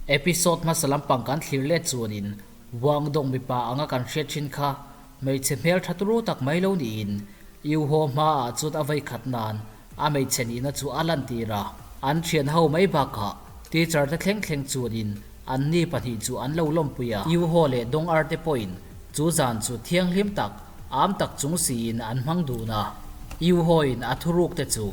Episode hmasa lampang kan thlir let chuanin Wang Dong mipa anga kan hriat thin kha hmeichhe hmeltha turu tak mai lo niin Yu-Ho hmaah chuan a veikhat nan a hmeichhe nihna chu a lantir a. An thian ho mai bakah teacher te thleng thleng chuanin anni pahnih chu an lo lawmpui a. Yu-Ho leh Dong Ar te pawhin chu zan chu thianghlim tak, am tak chung siin an hmang dun a. Yu-Ho in a thuruk te chu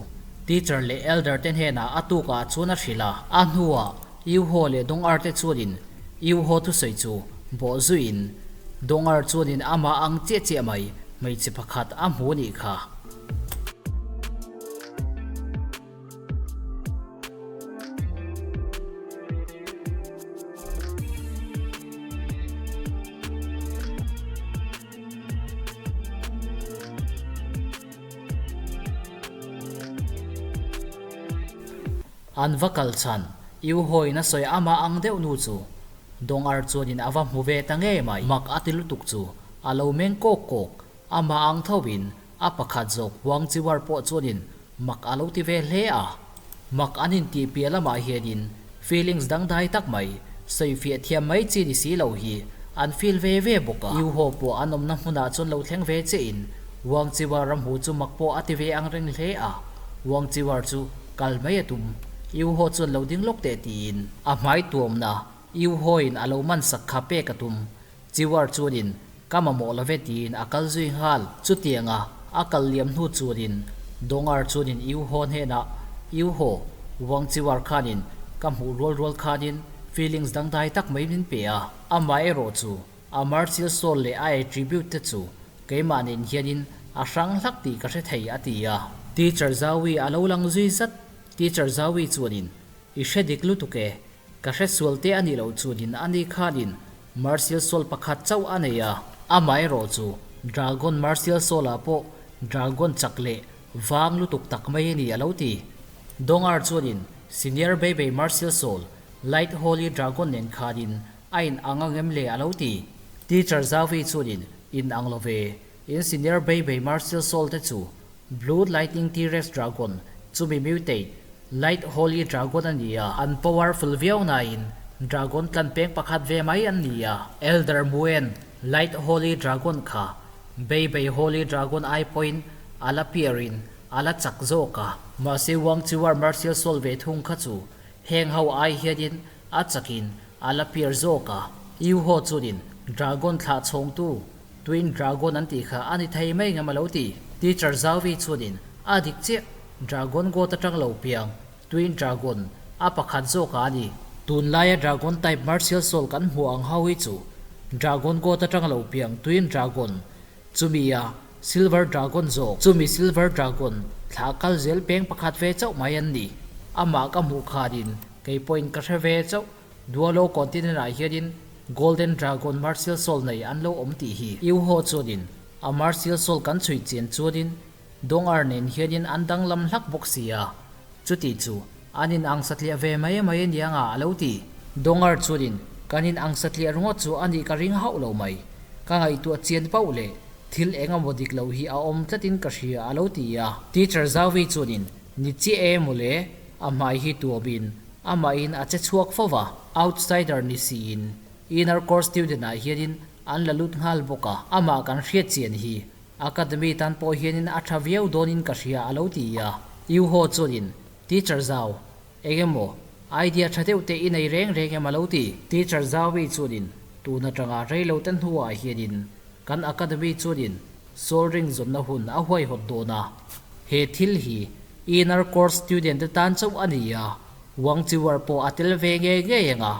teacher leh elder te hnenah a tukah chuan a hrilh a. A hnuah Yu-Ho leh Dong Ar te chuanin Yu-Ho thusawi chu bawh zuiin Dong Ar chuanin amah ang chiah chiah mai hmeichhe pakhat a hmu nih kha. An va kal chhan, Iuhawiin a sawi amah ang deuh nu chu Dongar chuanin a va hmu ve ta ngei mai. Mak a ti lutuk chu a lo meng kawk kawk, amah ang thoin a pakhat zawk Huang Chiwar pawh chuanin mak a lo ti ve hle a. Mak an intih piah lamah hianin feelings dangdai tak mai, sawifiah thiam mai chi ni si lo hi an feel ve ve bawk a. Iuhaw pawh an awmna hmunah chuan lo thleng ve chiahin Huang Chiwar a hmu chu mak pawh a ti ve ang reng hle a. Huang Chiwar chu Kal mai a tum. Iuhaw chuan lo ding lawk teh tiin. A hmai tuamna Iuhawiin a lo man sak kha pek a tum. Chiwar chuanin ka mamawh lo ve tiin a kal zui nghal. Chutianga a kal liam hnu chuanin Dongar chuanin Iuhaw hnenah, Iuhaw, Wang Chiwar khanin ka hmuh rual rual khanin feelings dangdai tak mai min pe a. Amaherawh chu A martial soul leh a attribute te chu keimah nen hianin a hrang hlak tih ka hre thei, a ti a. Teacher Zawi a lo lang zui zat. Teacher Zawi chuanin, I hre dik lutuk e, ka hre sual te a nih loh chuanin ani khanin martial soul pakhat chauh a nei a. Amaherawh chu Dragon martial soul ah pawh Dragon chak leh vang lutuk tak mai a ni, a lo ti. Dongar chuanin Senior Beibei martial soul Light Holy Dragon nen khanin A in ang ang em le a lo ti. Teacher Zavi chuanin, In ang lo ve. In senior Beibei Martial Soul te chu Blue Lightning T-Rex Dragon chumi mutate Light Holy Dragon a ni a. An powerful viau nain Dragon tlan peng pakhat ve mai an ni a. Elder Muen Light Holy Dragon kha Beibei Holy Dragon ai pawhin a la piarin a la chak zawk a. Mahse Wang Chiwar Martial Soul ve thung kha chu heng ho ai hianin a chakin A la piar zawk a, Iuho chuanin Dragon thlah chhawngtu Twin Dragon an tih kha a ni thei mai ngam a lo ti. Teacher Zauvi chuanin a dik chiah, Dragon God atang lo piang Twin Dragon a pakhat zawk a ni. Tunlaia Dragon type Martial Soul kan hmuh ang ho hi chu Dragon God atang lo piang Twin Dragon chumi a Silver Dragon zawk chumi Silver Dragon thlah kal zel peng pakhat ve chauh mai an ni. Amah ka hmuh khanin Kei pawhin ka hre ve chauh, Dualo continent ah hianin Golden Dragon Martial Soul nei an lo awm tih hi. Iuho chuanin a Martial Soul kan chhui chian chuanin Dongar nen hianin an danglam hlak bawk si a, chuti chu an in ang satliah ve mai mai aniang a a lo ti. Dongar chuanin kan in ang satliah ringawt chu a nih ka ring hauh lo mai, ka ngaihtuah chian pauh leh thil eng emaw dik lo hi a awm tlatin ka hria a lo ti a. Teacher Zawi chuanin ni chiah e mawle, A hmai hi tuamin amahin a che chhuak fo va, outsider ni siin inner course student ah hianin an la lut nghal bawk a, amah kan hriat chian hi academy tan pawh hianin a tha viau dawnin ka hria a lo ti a. Iuho chuanin teacher Zau, eng emaw idea tha deuh te i nei reng reng em a lo ti. Teacher Zauvi chuanin tun atanga reilote hnuah hianin kan academy chuanin Soul ring zawnna hun a huaihawt dawn a, he thil hi inner course student te tan chauh a ni a, Wang Chiwar pawh a tel ve ngei ngei ang a,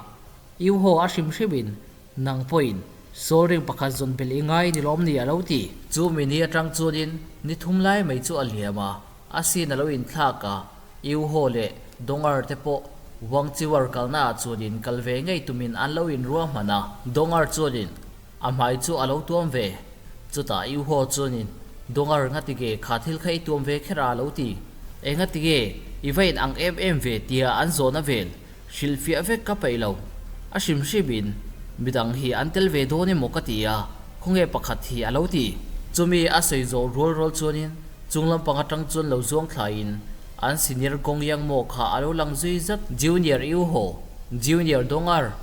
Iuho a hrim hrimin nang pawhin soul ring pakhat zawn belh i ngai ni lawm ni a lo ti. Chu mi ni atang chuanin ni thum lai mai chu a liam a, a sin a lo inthlak a, Iuho leh Dongar te pawh Wang Chiwar kalna ah chuanin kal ve ngei tumin an lo inruahman a, Dongar chuanin A hmai chu a lo tuam ve. Chutah Iuho chuanin, Dongar nga tige kha thil kha i tuam ve kher a lo ti. Enga tige i va in ang em em ve tia an zawhna vel hrilhfiah vek ka peih lo. A hrim hrimin midang hi an tel ve dawn emaw ka ti a, khawnge pakhat hi a lo ti. Chumi a sawi zawh rual rual chuanin chung lampang atang chuan lo zuang thlaiin an senior Gong Yang Mo kha a lo lang zui zat. Junior Iuho. Junior Dongar,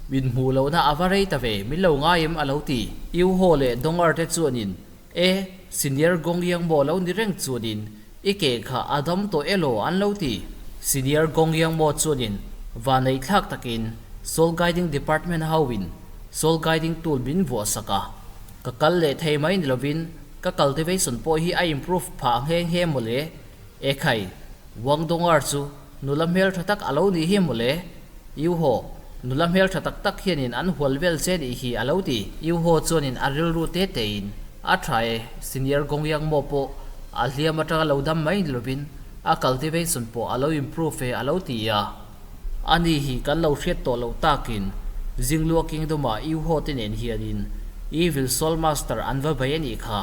min hmuh lohna a va rei ta ve, min lo ngai em a lo ti. Yu Ho leh Dongar te chuanin, E, Senior Gong Yang Mo lo ni reng chuanin i ke kha a dam tawh elaw an lo ti. Senior Gong Yang Mo chuanin vanneih thlak takin Soul Guiding Department hoin Soul Guiding Tool min vuah sak a. Ka kal leh thei mai ni lovin ka cultivation pawh hi a improve phah nghe nghe mawle. Ekhai, Wang Dongar chu nula hmeltha tak a lo nih hi mawle. Yu Ho, nula hmeltha tak tak hianin an hual vel che nih hi a lo ti. Yu Ho chuanin a rilru te tein a tha e, Senior Gongyang maw pawh a hliam atanga lo dam mai ni lovin a cultivation pawh a lo improve e a lo ti a. Ani hi kan lo hriat tawh loh takin Jinglua Kingdom-ah Yu Ho te nen hianin Evil Soul Master an va bei a nih kha.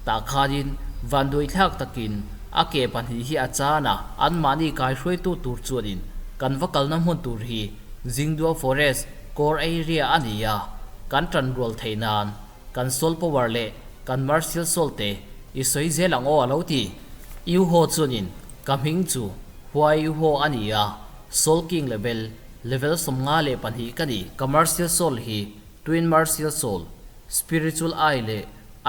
Tah khanin vanduaithlak takin A ke pahnih hi a chan a, anmahni kaihruaitu tur chuanin kan va kalna hmun tur hi Jingdua Forest Core Area a ni a, kan tan rual theih nan kan soul power leh kan martial soul te i sawi zel ang aw a lo ti. Yu Ho chuanin ka hming chu Hua Yu Ho a ni a, Soul King level, level 52 ka ni. Ka martial soul hi Twin Martial Soul, Spiritual Eye leh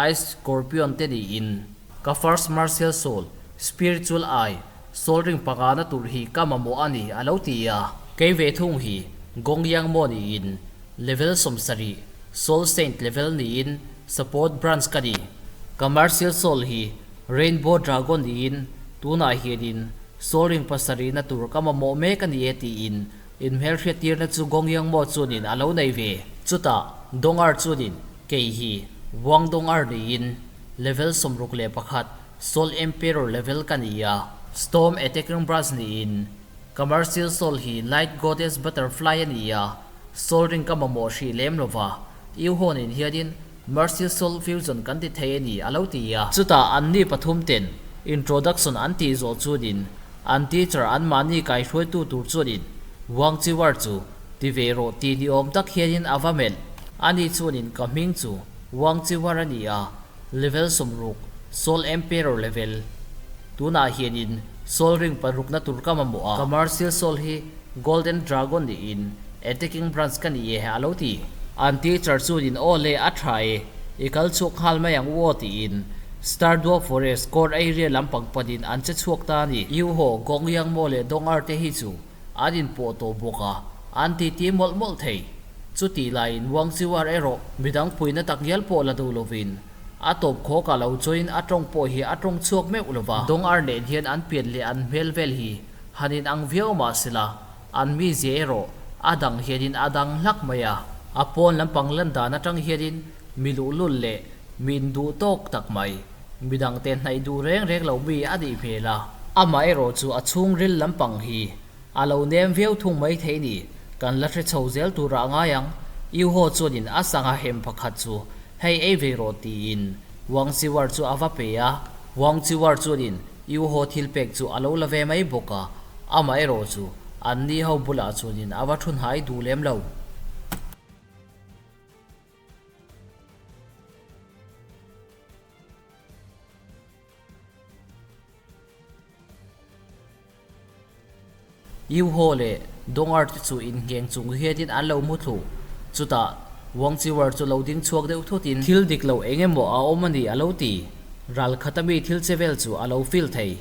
Ice Scorpion te niin, Ka first martial soul, spiritual eye, soul ring pangana tur hi ka mamawh a ni, a lo ti a. Kei ve thung hi Gong Yang Mo niin level 70, soul saint level niin support branch ka ni. Ka martial soul hi Rainbow Dragon niin tunah hianin soul ring pasarihna tur ka mamawh mek a ni e tiin inhmelhriattirna chu Gong Yang Mo chuanin a lo nei ve. Chutah Dong Ar chuanin kei hi Wang Dong Ar niin Level 61 Soul Emperor level ka ni a, Storm Attacking Brush niin Commercial Soul hi Light Goddess Butterfly a ni a, Soul Ring ka mamawh hrih lem lova, Yu Hawnin hianin Martial Soul Fusion kan ti thei a ni a lo ti a. Chutah anni pathum ten introduction an tih zawh chuanin an teacher anmahni kaihruaitu tur chuanin Wang Chiwar chu ti ve rawh tih ni awm tak hianin a va melh. Ani chuanin ka hming chu Wang Chiwar a ni a, Level 60, Soul Emperor level. Tunah hianin Soul Ring parukna tur ka mamawh a. Ka Martial Soul hi Golden Dragon niin Attacking Branch ka ni e a lo ti. An teacher chuanin aw le a tha e, i kal chhuak nghal mai ang u aw tiin Star Dua Forest Court area lampang panin an che chhuak ta a ni. Yu Ho, Gong Yang Mo leh Dong Ar te hi chu an inpawh tawh bawk a, an titi mawlh mawlh thei. Chutih laiin Wang Chiwar erawh midang puina tak ngial pawh la duh lovin a tawp khawk a lo join a tawng pawh hi a tawng chhuak meuh lo va. Dong ar nen hian an pian leh an hmel vel hi han in ang viau mah sela an mizia erawh a dang hianin a dang hlak mai a. A pawn lampang lan dan atang hianin mi luhlul leh mi induh tawk tak mai, midang te hnaih duh reng reng lo mi a nih hmel a. Amah erawh chu a chhungril lampang hi A lo nem viau thung mai thei ni, kan la hre chho zel turah ngai ang, Yu Ho chuanin a sangha hem pakhat chu hei ei ve rawh tiin Wang Chiwar chu a va pe a, Wang Chiwar chuanin Yu Ho thil pek chu a lo la ve mai bawk a, amah erawh chu an ni ho bulah chuanin a va thu hnai duh lem lo. Yu Ho leh Dong Ar te chu inngheng chung hianin an lo mu thlu. Chutah, Wang Chiwar chu lo ding chhuak deuh thutin, Thil dik lo eng emaw a awm a ni a lo ti. Ral khata mi thil che vel chu a lo feel thei.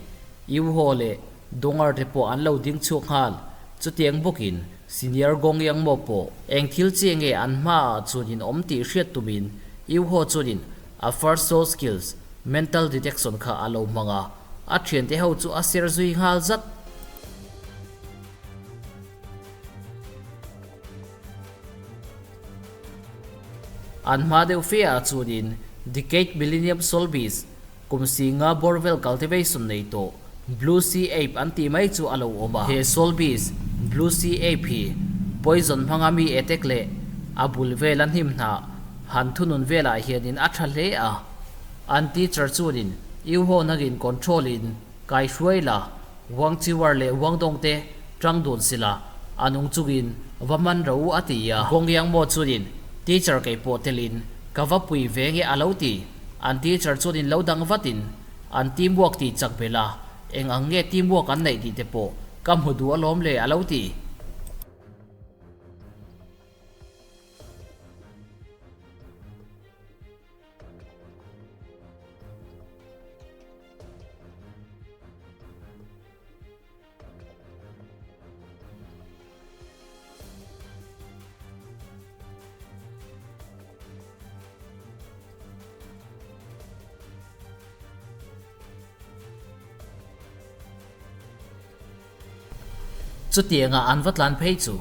Yu Ho leh Dong Ar te pawh an lo ding chhuak nghal. Chutiang bawkin, Senior Gong Yang Mo pawh eng thil che nge an hmaah chuanin awm tih hriat tumin Yu Ho chuanin a first soul skills, mental detection kha a lo hmang a. A thiante ho chu a ser zui nghal zat. An hma deuh fe ah chuanin Decade Millennium Solbis, kum singa bawrvel cultivation nei tawh Blue Sea Ape an tih mai chu a lo awm a. He Solbis, Blue Sea Ape hi poison hmanga mi etek leh a bul vela hnim hnah han thunun velah hianin a tha hle a. An teacher chuanin Yu Ho nagin control in kai hruai la, Wang Chiwar leh Wang Dong te tang dun si la, a nung chungin va man ro u a ti a. Gong Yang Mo chuanin teacher kei pawh telin ka va pui ve nge a lo ti. An teacher chuanin lo dang vatin an teamwork tih chak bel a, eng ang nge teamwork an neih tih te pawh ka hmu duh alawm le a lo ti. Chutianga an va tlan phei chu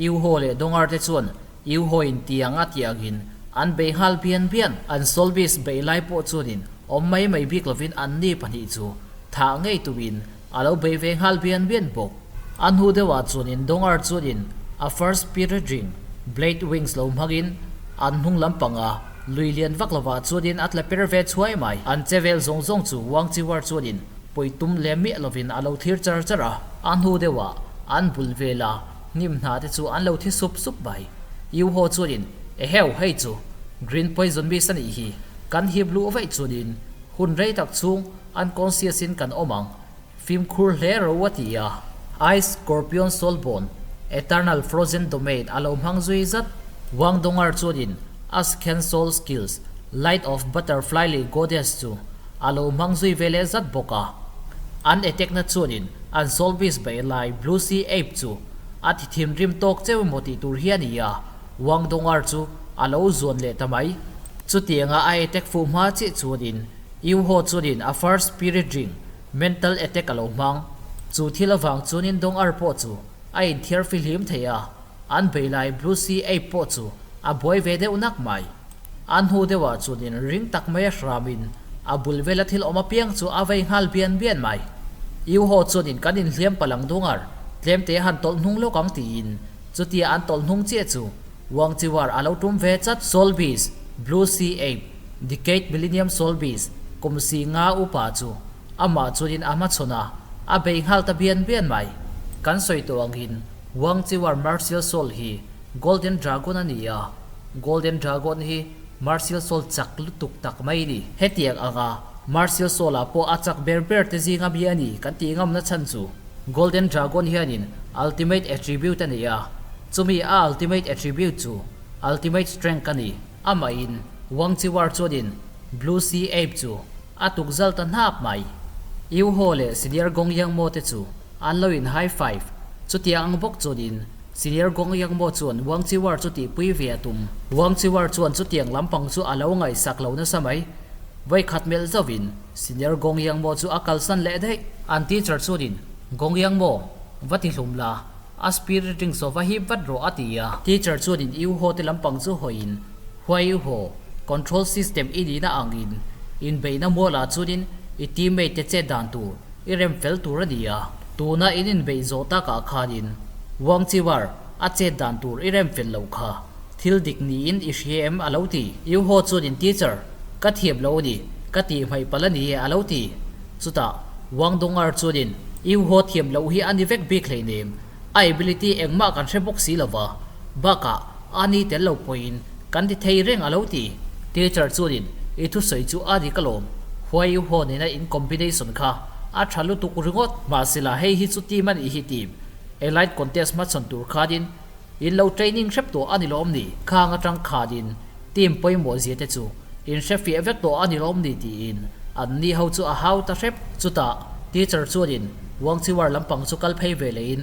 Yu Ho leh Dongar te chuan Yu Ho in tiang a tiangin an bei nghal bian bian. An Solbis bei lai pawh chuanin awm mai mai bik lovin anni pahnih chu thah ngei tumin a lo bei ve nghal bian bian bawk. A hnu deuhah chuanin Dongar chuanin a first spirit ring Blade Wings lo hmangin an hnung lampanga lui lian vak lovah chuanin a tla per ve chhuai mai. An che vel zawng zawng chu Wang Chiwar chuanin pawi tum lem miah lovin a lo thlir char char a. A hnu deuhah an bul vela hnim hna te chu an lo thi sup sup mai. Yu Ho chuanin, Eheu, hei chu Green Poison Mist a nih hi. Kan hip luh vaih chuanin hun rei tak chhung unconscious in kan awm ang. Fimkhur hle ro a ti a. Ice Scorpion Soulbone, Eternal Frozen Domain a lo hmang zui zat. Wang Dongar chuanin Ascend Soul Skills, Light of Butterfly leh Goddess chu a lo hmang zui ve leh zat bawk a. An attack na chuanin an Soul Beast bei lai Blue Sea Ape chu a thi thinrim tawk cheu emaw tih tur hi a ni a, Wang Dongar chu a lo zuan leh ta mai. Chutianga a attack fuh hma chiah chuanin Yu Ho chuanin a First Spirit Ring, Mental attack a lo hmang. Chu thil avang chuanin Dong Ar pawh chu a inthiar fihlim thei a, an bei lai Blue Sea Ape pawh chu a buai ve deuh nak mai. A hnu deuhah chuanin ring tak mai a hramin a bul vela thil awm apiang chu a vei nghal bian bian mai. Yu Ho chuanin kan inhliam palang Dong Ar tlemte han tawlh hnung lawk ang tiin chutia an tawlh hnung chiah chu Wang Chiwar a lo tum ve chat. Soul Beast, Blue Sea Ape, Decade Millennium Soul Beast, kum si nga upa chu amah chuanin a hmachhawn a, a bei nghal ta bian bian mai. Kan sawi tawh angin Wang Chiwar Martial Soul hi Golden Dragon a ni a, Golden Dragon hi Martial Soul chak lutuk tak mai ni. Hetiang anga Martial Soul ah pawh a chak ber ber te zinga mi a ni kan tih ngamna chhan chu Golden Dragon hianin Ultimate Attribute a nei a, chumi a Ultimate Attribute chu Ultimate Strength a ni. Amahin Wang Chiwar chuanin Blue Sea Ape chu a tuk zal ta hnap mai. Yu Ho leh Senior Gong Yang Mo te chu an lo in high five. Chutiang ang bawk chuanin Senior Gong Yang Mo chuan Wang Chiwar chu tihpui ve a tum. Wang Chiwar chuan chutiang lampang chu a lo ngaihsak lo nasa mai. Vawikhat melh zauhin Senior Gong Yang Mo chu a kalsan leh daih. An teacher chuanin, Gong Yang Mo, va ti hlum la, a spirit ring saw va hip vat rawh a ti a. Teacher chuanin Yu Ho te lampang chu hawiin, Huai Yu Ho, control system i nihna angin inbeihna mualah chuanin i teammate te chet dan tur i rem fel tur a ni a. Tuna in inbeih zawh takah khanin Wang Chiwar a chet dan tur i rem fel loh kha. Thil dik niin i hria em a lo ti. Yu Ho chuanin Teacher, ka thiam lo a ni, ka tih hmaih palh a ni e a lo ti. Chutah Wang Dongar chuanin Yu Ho thiam loh hi a ni vek bik hleinem, a ability engmah kan hre bawk si lova, bakah a ni tel lo pawhin kan ti thei reng a lo ti. Teacher chuanin i thusawi chu a dik alawm, Huai Yu Ho nena in combination kha a tha lutuk ringawt. Mahsela hei hi chu team a nih hi team Elite contest hmachhawn tur khanin In lo training hrep tawh a ni lawm ni? Khang atang khanin team pawimawh zia te chu in hre fiah vek tawh a ni lawm ni tiin an ni ho chu a hau ta hrep. Chutah teacher chuanin Wang Chiwar lampang chu kal phei ve lehin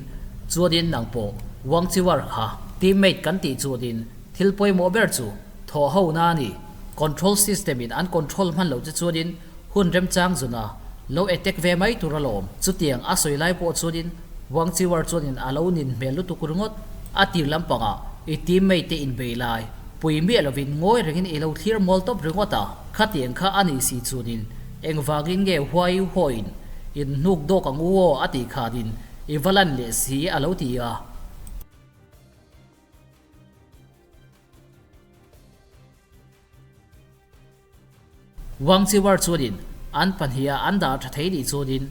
chuanin nang pawh Wang Chiwar kha teammate kan tih chuanin thil pawimawh ber chu thawh ho na a ni. Control system in an control hman lo che chuanin hun remchang zuna lo attack ve mai tur alawm. Chutiang a sawi lai pawh chuanin Wang Chiwar chuanin a lo nin hmel lutuk ringawt. A tir lampangah i teammate te inbei lai pui miah lovin ngawi rengin i lo thlir mawl tawp ringawt a. Khatiang kha a nih si chuanin engvangin nge huai hawiin in hnuk dawk ang u aw a tih khanin i va lan leh si a lo ti a. Wang Chiwar chuanin an pahniha an dah tha thei nih chuanin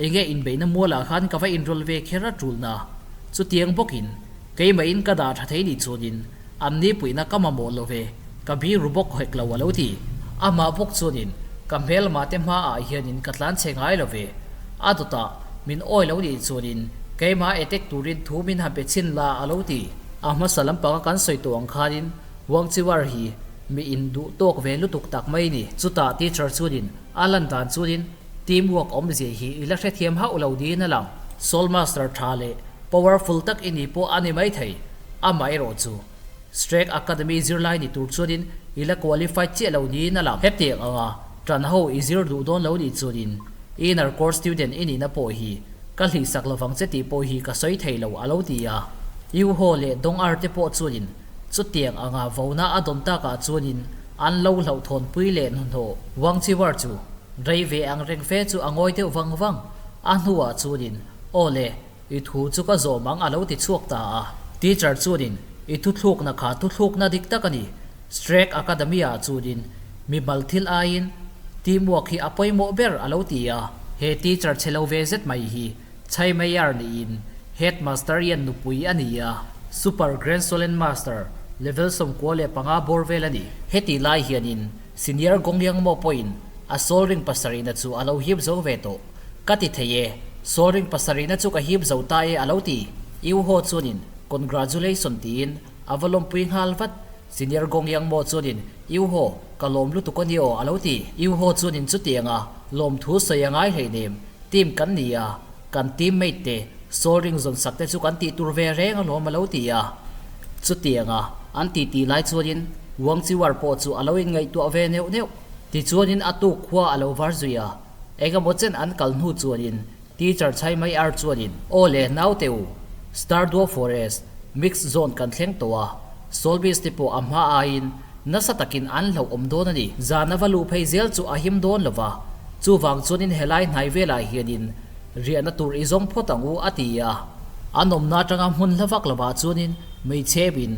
enge inbeihna mualah khan ka va inrawl ve kher a tulna. Chutiang bawkin keimahin ka dah tha thei nih chuanin an ni puihna ka mamawh lo ve, ka bi ru bawk hek lo a lo ti. Amah bawk chuanin ka hmelma te hmaah hianin ka tlan chhe ngai lo ve. A dawtah min awi lo nih chuanin keimah attack turin thu min han pe chhin la a lo ti. A hmasa lampanga kan sawi tawh ang khanin Wang Chiwar hi Mi in duh tawk ve lutuk tak mai ni. Chutah teacher chuanin a lan dan chuanin team work awmzia hi i la hrethiam hauh lo niin a lang. Soul master tha leh powerful tak i ni pawh a ni maithei. Amaherawh chu Strake Academy zirlai ni tur chuanin i la qualified chiah lo niin a lang. Hetiang anga tan ho i zir duh dawn lo nih chuanin inner core student i nihna pawh hi. Ka hlihsak lovang che tih pawh hi ka sawi thei lo, a lo ti a. U Ho leh Dong Ar te pawh chuanin chutiang anga vona a dawn takah chuanin an lo hlauhthawnpui leh hnuhnawh. Wang Chiwar chu rei ve ang reng fe chu a ngawi deuh vang vang. A hnuah chuanin, Aw le, i thu chu ka zawm ang a lo ti chhuak ta a. Teacher chuanin, I thuthlukna kha thuthlukna dik tak a ni. Strek Academy-ah chuanin mimal thil aiin teamwork hi a pawimawh ber a lo ti a. He teacher chhe lo ve zet mai hi Chai Mayor niin Headmaster hian nupui a ni a, Super Grand Solen Master level 95 bawr vel a ni. Heti lai hianin Senior Gongyangmo pawhin a Soul Ring pasarihna chu a lo hip zo ve tawh. Ka ti thei e, Soul Ring pasarihna chu ka hip zo ta e a lo ti. U Ho chuanin Congratulation tiin A va lawmpui nghal vat. Senior Gong Yang Mo chuanin, U Ho, ka lawm lutuk a ni aw, a lo ti. U Ho chuanin chutiang a lawmthu sawi a ngai hleinem. Team kan ni a, kan teammate te soul ring zawn sak te chu kan tih tur ve reng alawm a lo ti a. Chutiang a an ti tih lai chuanin Wang Chiwar pawh chu a lo inngaihtuah ve neuh neuh. Tichuanin a tuk khua a lo var zui a, engemaw chen an kal hnu chuanin Teacher Chai Mai Ar chuanin, Aw le, naute u, Star Duo Forest, Mix Zone kan thleng tawh a, Solbis te pawh a hma aiin nasa takin an hlauhawm dawn a ni. Zan a va luh phei zel chu a him dawn lo va, chuvang chuanin helai hnai velah hianin riahna tur i zawng phawt ang u, a ti a. An awmna atanga hmun hla vak lovah chuanin meichhepin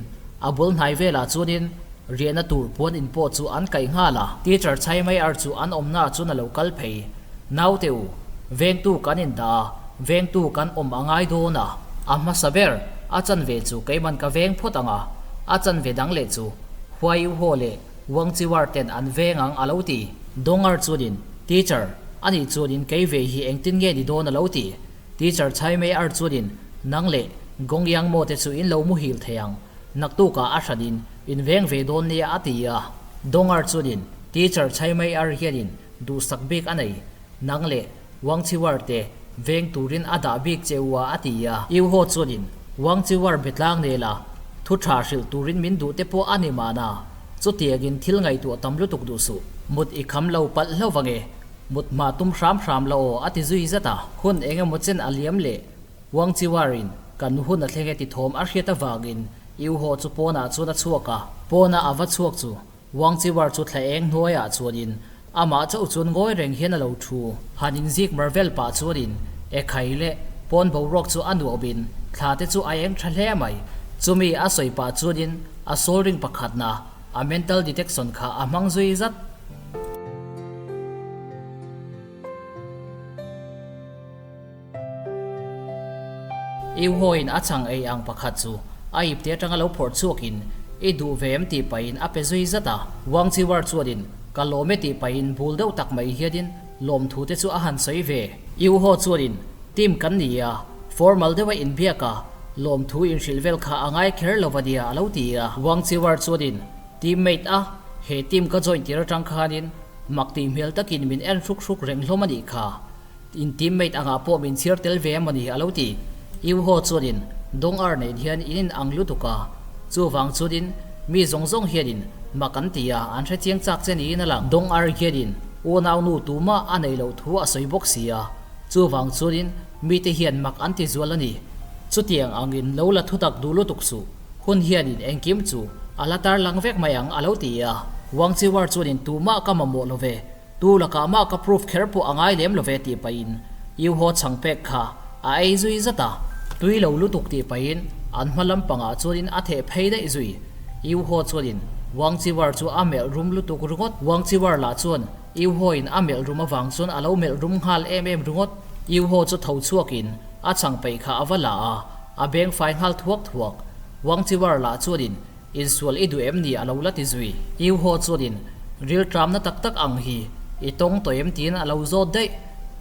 a bul hnai velah chuanin riahna tur puan in pawh chu an kaih nghal a. Teacher Chai Mai Ar chu an awmnaah chuan a lo kal phei. Naute u, vengtu kan indah a, vengtu kan awm a ngai dawn a, a hmasa ber, a chanve chu keiman ka veng phawt ang a, a chanve dang leh chu Huai U Haw leh Wang Chiwar ten an veng ang a lo ti. Dongar chuanin, Teacher, ani chuanin kei ve hi engtin nge ni dawn a lo ti. Teacher Chai Mei Ar chuanin, Nang leh Gong Yang Mo te chu in lo muhil thei ang, naktukah a hranin in veng ve dawn nia a ti a. Dongar chuanin, Teacher Chai Mei Ar hianin Duhsak bik a nei. Nang leh Wang Chiwar te veng turin a dah bik che u a a ti a. U Ho chuanin Wang Chiwar be tlang nel a, thu tha hrilh turin min duh te pawh a ni mahna. Chutiangin thil ngaihtuah tam lutuk duh suh. Mut i kham lo palh hlauh vang e. Mut hma tum hram hram la aw a ti zui zat a. Hun eng emaw chen a liam leh Wang Chiwarin kan hun a thleng e ti thawm a hriat avangin U Ho chu pawnah chuan a chhuak a. Pawna a va chhuak chu Wang Chiwar chu thla eng hnuaiah chuanin amah chauh chuan ngawi reng hian a lo thu. Han inzik mar vel pah chuanin e khai leh pawn boruak chu a nuahbin thla te chu a eng tha hle mai. Chumi a sawi pah chuanin a soul ring pakhatna a mental detection kha a hmang zui zat. Iuhawiin a chhang ei ang pakhat chu a ipte atanga lo phawrh chhuakin i duh ve em tih pahin a pe zui zat a. Wang Chiwar chuanin ka lawm e tih pahin bul deuh tak mai hianin lawmthu te chu a han sawi ve. Iuhaw chuanin team kan ni a, formal deuha inbiak a, lawmthu inhrilh vel kha a ngai kher lo va nia a lo ti a. Wang Chiwar chuanin teammate a, he team ka join tir atang khanin mak tih hmel takin min en hruk hruk reng hlawm a nih kha. In teammate angah pawh min chhiar tel ve emaw ni a lo ti. U Ho chuanin Dong Ar nen hian in in ang lutuk a, chuvang chuanin mi zawng zawng hianin mak an ti a, an hrechiang chak che niin a lang. Dong Ar hianin unau nu tumah a neih loh thu a sawi bawk si a, chuvang chuanin mite hian mak an ti zual a ni. Chutiang angin lo la thutak duh lutuk suh, hun hianin engkim chu a la tarlang vek mai ang a lo ti a. Wang Chiwar chuanin tumah ka mamawh lo ve, Tu lakah mah ka proof kher pawh a ngai lem lo ve tih pahin U Ho chhang pek kha a ei zui zat a. Tui lo lutuk tih pahin an hma lampangah chuanin a theh phei daih zui. U Ho chuanin Wang Chiwar chu a melh rum lutuk ringawt. Wang Chiwar lah chuan U Ho in a melh rum avang chuan a lo melh rum nghal em em ringawt. U Ho chu tho chhuakin a chhang peih kha a va la a, a beng fai nghal thuak thuak. Wang Chiwar lah chuanin Insual i duh em ni a lo la ti zui. U Ho chuanin ril tramna tak tak ang hi i tawng tawh em tiin a lo zawt daih.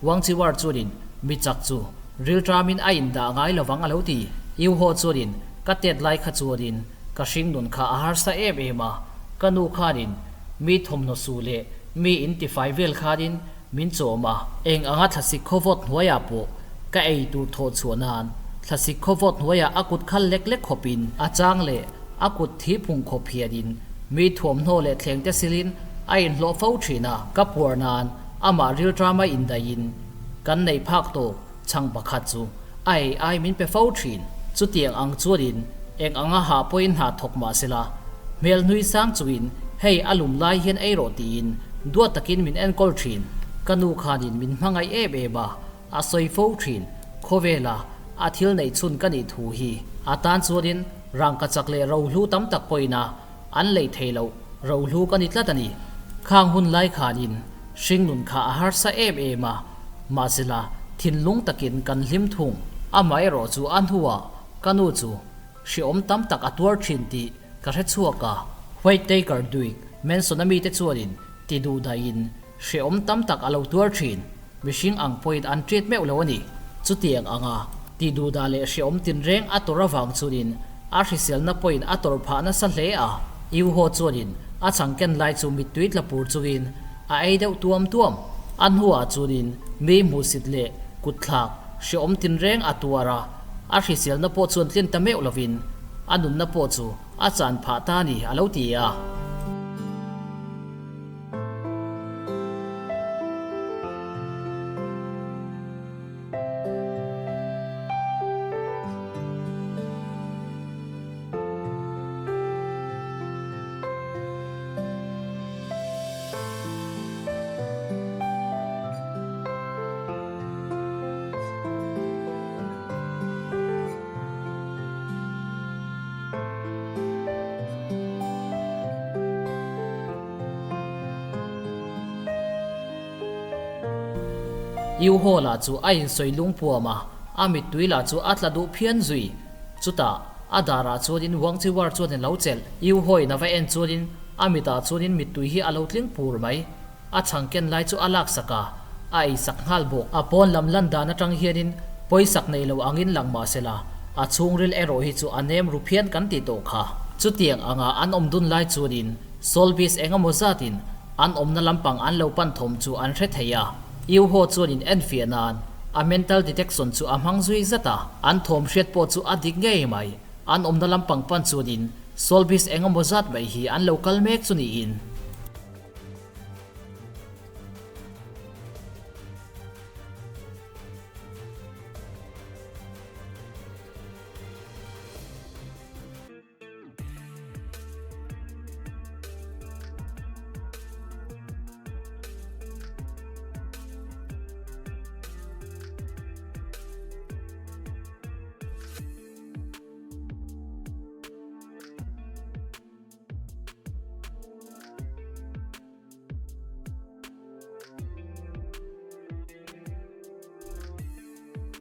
Wang Chiwar chuanin mi chak chu ril tramin a indah ngai lovang a lo ti. U Ho chuanin ka tet lai kha chuanin ka hringnun kha a harsa em em a, ka nu khanin mi thawmhnaw su leh mi intifai vel khanin min chawm a, eng anga thlasik khawvawt hnuaiah pawh ka ei tur thawh chhuah nan thlasik khawvawt hnuaiah a kut khal lek lek khawpin a chang leh a kut thi phung khawp hianin mi thuamhnaw leh thleng te silin a inhlawh fo thin a, ka puar nan amah rilṭama indaihin kan neih phak tawk. Chhang pakhat chu a ei ai min pe fo thin. Chutiang ang chuanin eng anga hah pawhin hna thawk mah sela, hmel hnui sang chungin hei a lum lai hian ei rawh tiin duat takin min enkawl thin. Ka nu khanin min hmangaih em em a, a sawi fo thin. Khawvela a thil neih chhun ka nih thu hi a tan chuanin rangka chak leh rohlu tam tak pawhin a an lei thei loh rohlu ka ni tlat a ni. Khang hun lai khanin hringnun kha a harsa em em a, mahsela thinlung takin kan hlim thung. Amaherawh chu a hnuah ka nu chu hreawm tam tak a tuar thin tih ka hre chhuak a. Whitaker Duik Manson-a mite chuanin ti duh daihin hreawm tam tak a lo tuar thin. Mihring ang pawhin an treat meuh lo a ni. Chutiang anga ti duhdah leh hreawm tinreng a tawrh avang chuanin a hriselna pawhin a tawrh phah nasa hle a. Iuho chuanin a chhang ken lai chu mittui tla pur chungin a ei deuh tuam tuam. A hnuah chuanin mi hmuhsit leh kutthlak hreawm tinreng a tuar a, a hriselna pawh chuan tlin ta meuh lovin a nunna pawh chu a chan phah ta a ni a lo ti a. U Haw lah chu a insawi lungpuam a, a mittui lah chu a tla duh phian zui. Chutah, a darah chuanin Wang Chi War chuan a lo chelh. U Haw-in a va en chuanin a mitah chuanin mittui hi a lo tling pur mai. A chhang ken lai chu a laksak a, a eisak nghal bawk. A pawn lam lan dan atang hianin pawisak nei lo angin lang mah sela, a chhungril erawh hi chu a nem ru phian kan tih tawh kha. Chutiang anga an awm dun lai chuanin Solbis eng emaw zatin an awmna lampang an lo pan thawm chu an hre thei a. U Ho chuanin enfiah nan a mental detection chu a hmang zui zat a, an thawm hriat pawh chu a dik ngei mai. An awmna lampang pan chuanin Solbis eng emaw zat mai hi an lo kal mek chu niin.